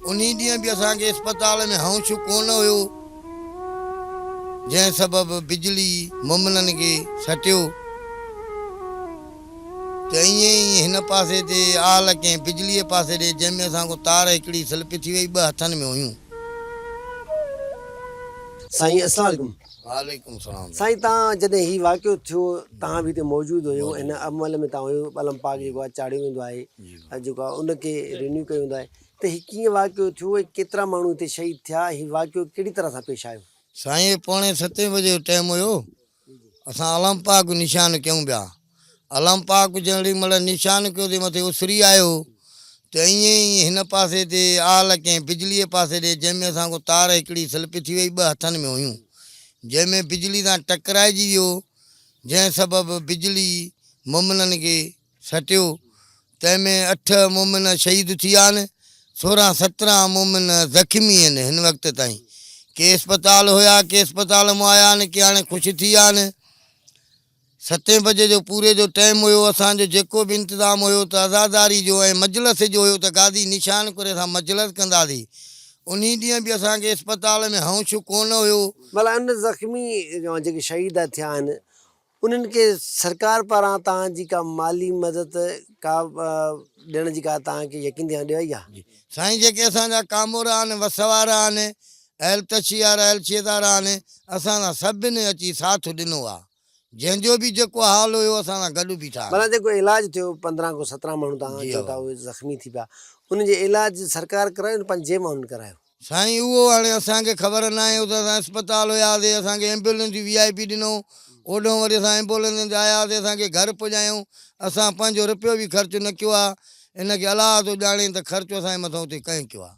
انهي ڏينهن به اسان کي اسپتال ۾ هونش ڪونه هيو، جنهن سبب بجلي مومنن کي سٽيو ته ائين ئي هن پاسي تي آل ڪنهن بجليء پاسي ڏي، جنهن ۾ اسان کان تار هڪڙي سلپ ٿي وئي، ٻه هٿن ۾ هيون. سائين اسلام عليڪم. وعليڪم السلام. سائين تان جڏهن هي واقعو ٿيو تان به هتي موجود هيو هن عمل ۾ تان هيو علم پاڪ جيڪو آهي چاڙهيو ويندو آهي جيڪو آهي ان کي رينيو ڪيو ويندو آهي ته هي ڪيئن واقعو ٿيو ۽ ڪيترا ماڻهو هتي شهيد ٿيا هي واقعو ڪهڙي طرح سان پيش آيو. سائين هي پوڻي ستين بجي جو ٽيم هيو اسان علم پاڪ نشان ڪيون پيا علم پاڪ جهڙي مهل نشان ڪيو تي مٿي اسري آيو ته ائين ئي هن پاسي تي آل ڪنهن بجليء پاسي ڏي جنهن ۾ اسان کان تار هڪڙي سلپ ٿي وئي ٻه هٿن ۾ هيون جنهن ۾ بجلي سان ٽڪرائجي ويو جنهن سبب بجلي مومنن کي سٽيو تنهن ۾ اٺ مومن شهيد ٿي ويا آهن 16 17 مومن زخمي آهن هن وقت تائين ڪي اسپتال هيا ڪي اسپتال مان آيا آهن ڪي هاڻي خوش ٿي ويا آهن. ستين بجي جو پوري جو ٽئم هيو، اسان جو جيڪو به انتظام هيو ته عزاداري جو ۽ مجلس جو هيو ته غازي نشان ڪري اسان مجلس ڪنداسين. انهي ڏينهن به اسان کي اسپتال ۾ هونش ڪونه هيو. ڀلا ان زخمي جيڪي شهيد ٿيا آهن انهن کي سرڪار پاران توهان جي ڪا مالي مدد ڪا ڏيڻ جي ڪا توهان کي يقين ڌيان ڏياري آهي؟ سائين جيڪي اسان جا ڪامورا آهن، وس وارا آهن، اهل تشيع وارا اهل شيعت وارا آهن، اسان سان سڀني اچي ساٿ ڏنو آهي. جنهن جو به جيڪو حال هيو اسان سان گڏ بيٺا آهن. معنيٰ جيڪو علاج ٿيو 15 کان 17 ماڻهو توهان چئو ٿا اهي زخمي ٿي پيا انهن جي علاج سرڪار ڪرايو يا پنهنجي جيب مان انهن ڪرايو؟ سائين اهو هاڻي اسان کي خبر ناهي اتي اسان اسپتال هياسي اسان کي ايمبولينس جي وي آء پي ڏنو اوڏهون وري اسان ايمبولينس تي آياسي اسان کي گهر پڄايائون اسان پنهنجو رپيو به خرچ نه ڪيو آهي ان کي الله ٿو ڄاڻي ته خرچ اسان جي مٿان اتي ڪنهن ڪيو آهي.